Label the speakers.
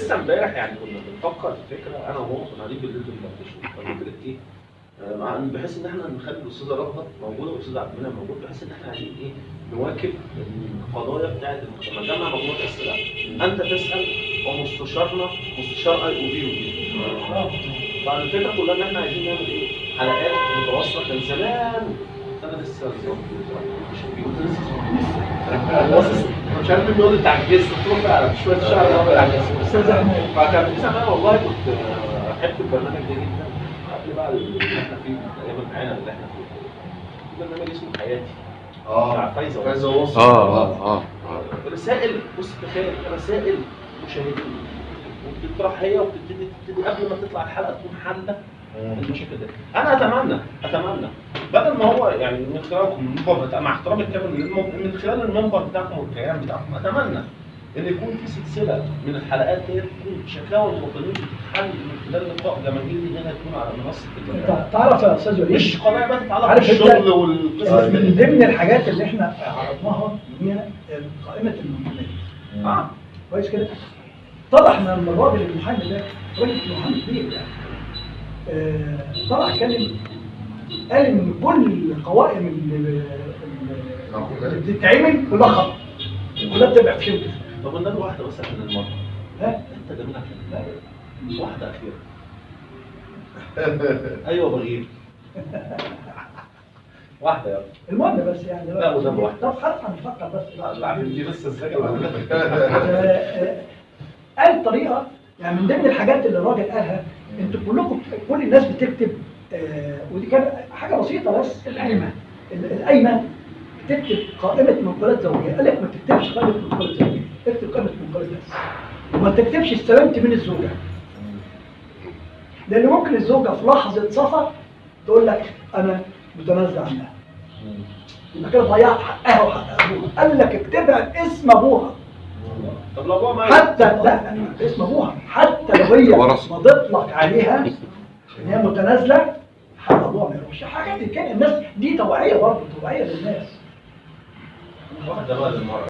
Speaker 1: لسه امبارح يعني كنا بنفكر في فكرة، انا وهو كنا قاعدين بالليل بندردشوا، ففكره ايه؟ بحيث ان احنا نخلي الاستاذة رغده موجودة والاستاذ عبد المنعم موجود، بحيث ان احنا عايزين ايه؟ نواكب القضايا بتاعت المجتمع. نجمع مجموعة اسئلة، انت تسال ومستشارنا مستشار IOV. فالفكرة كلها ان احنا عايزين نعمل ايه؟ حلقات متواصلة. كان زمان انا لسه مش كنت لسه باصص، مش عارف مين بيقول انت عجزت، قلت له فعلا شوية شعر انا عجزت.
Speaker 2: استاذ احمد،
Speaker 1: فكان في زمان والله كنت احب البرنامج ده جدا قبل بقى اللي احنا فيه، ايام العنب اللي احنا فيه. في برنامج اسمه حياتي بتاع فايزه.
Speaker 3: فايزه وصل.
Speaker 1: رسائل، بص تخيل رسائل مشاهدين وبتطرح هي، وبتبتدي تبتدي قبل ما تطلع الحلقة تكون حله المشاكل دي. انا اتمنى بدل ما هو يعني من خلالكم المنبر، مع احترامي الكامل من خلال المنبر بتاعكم والكيان بتاعكم، اتمنى ان يكون في سلسلة من الحلقات دي تكون شكاوى المواطنين بتتحل من خلال لقاء جماهيري هنا يكون على منصة الجماهير،
Speaker 2: انت تعرف يا استاذ وليد،
Speaker 1: مش قضايا بقى تتعلق
Speaker 2: عارف انت-
Speaker 1: بالشغل والقصص
Speaker 2: من
Speaker 1: دي.
Speaker 2: ضمن الحاجات اللي احنا عرضناها هي قائمة المنقولات. كويس كده؟ طلع من الراجل المحامي ده، راجل محامي كبير يعني، طلع اتكلم قال ان كل القوائم اللي بتتعمل كلها خطأ، كلها بتبقى في شركة.
Speaker 1: طب والنبي واحدة بس عشان المرة.
Speaker 2: ها؟
Speaker 1: انت جميل عشان واحدة اخيرة. ايوه بغير واحدة يلا.
Speaker 2: المهم بس يعني
Speaker 1: لا، وده واحدة.
Speaker 2: طب خلاص هنفكر بس.
Speaker 1: لا دي لسه ازاي؟
Speaker 2: قال طريقه يعني من ضمن الحاجات اللي الراجل قالها، انتوا كلكم كل الناس بتكتب، ودي كانت حاجة بسيطة بس، القايمة القايمة بتكتب قائمة منقولات زوجيه. قال لك ما تكتبش قائمة منقولات زوجيه، اكتب قائمة منقولات بس، وما تكتبش استلمت من الزوجة، لان ممكن الزوجة في لحظة سفر تقول لك انا متنازله عنها، يبقى كده ضيعت حقها وحق ابوها. قال لك اكتبها باسم ابوها.
Speaker 1: طب لو ابوها ميت؟
Speaker 2: حتى لا باسم ابوها، حتى لو هي مضت لك عليها ان هي متنازله، حق ابوها ما يروحش. حاجات كده الناس دي توعيه، برضه توعيه للناس.
Speaker 1: واحدة بقى للمرة.